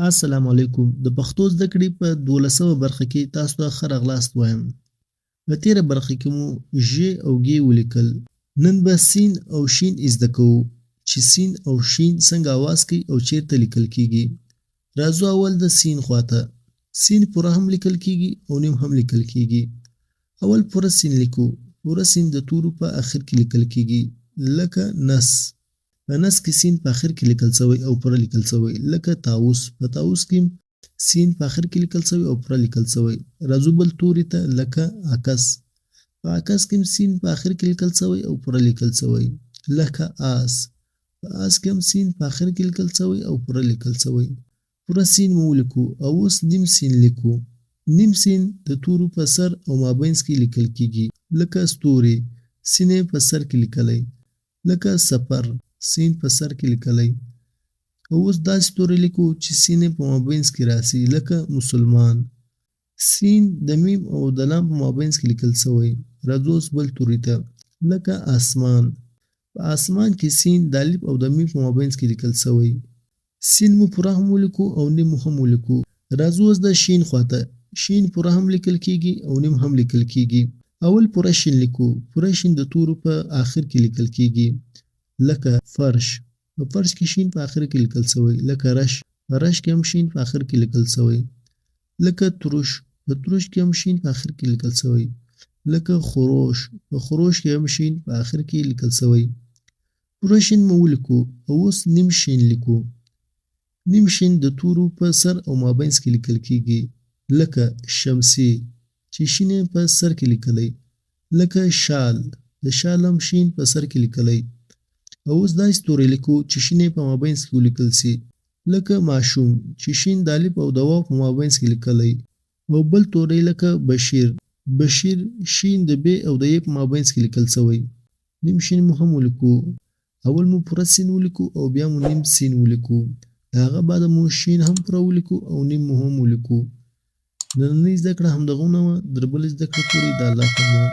السلام علیکم د پښتو زده کړې په دولسمه برخه کې تاسو ته ښه راغلاست وایم. په تېره برخه کې مو ژ او ګ ولیکل. نن به سین او شین زده کوو چې سین او شین څنګه اواز کوي او چېرته لیکل کېږي. راځو اول د سین خواته. سین پوره هم لیکل کېږي او نیم هم لیکل کېږي. اول پوره سین لیکو. پوره سین د تورو په اخر کې لیکل کېږي لکه نس. په نس کې سین په اخر کې لیکل سوی او پوره لیکل سوی لکه طاووس. په طاووس کې سین په اخر کې لیکل سوی او پوره لیکل سوی. راځو بل توري ته لکه عکس. په عکس کې سین په اخر کې لیکل سوی او پوره لیکل سوی لکه آس. په آس کې هم سین په اخر کې لیکل سوی او پوره لیکل سوی. پوره سین مو ولیکو او اوس نیم سین لیکو. نیم سین د تورو په سر او مابینځ کې لیکل کیږي لکه ستوري، سین یې په سر کې لیکلی. لکه سپر، سین په سر کې لیکلی. او اوس داسې توری لیکو چې سین یې په مابینځ کې راسي لکه مسلمان. سین د میم او د لام په مابینځ کې لیکل سوی. راځو اوس بل توري ته لکه آسمان. په آسمان کې سین د الف او د میم په مابینځ کې لیکل سوی. سین مو پوره هم ولیکو او نیم مو هم ولیکو. راځو اوس د شین خواته. شین پوره هم لیکل کیږي او نیم هم لیکل کیږي. اول پوره شین لیکو. پوره شین د تورو په آخر کې لیکل کیږي. لکه فرش. په فرش کې شین په آخر کې لیکل سوی. لکه رش. په رش کې هم شین په آخر کې لیکل سوی. لکه ترش. په ترش کې هم شین په آخر کې لیکل سوی. لکه خروش. په خروش کې هم شین په آخر کې لیکل سوی. پوره شین مو ولیکو او اوس نیم شین لیکو. نیم شین د تورو په سر او مابینځ کې لیکل کیږي لکه شمسي چې شین یې په سر کې لیکلی. لکه شال د شال هم شین په سر کې لیکلی. او اوس داسې توری لیکو چې شین یې په مابینځ کې ولیکل سي لکه ماشوم چې شین د الف او د واو په مابینځ کې لیکلی. او بل توری لکه بشیر، بشیر، شین د ب او د ی په مابینځ کې لیکل سوی. نیم شین مو هم ولیکو. اول مو پوره سین ولیکو او بیا مو نیم سین ولیکو. د هغه بعد مو شین هم پوره ولیکو او نیم مو هم ولیکو. نننۍ زده کړه همدغونه وه. تر بلې زده کړې پورې د الله په امان.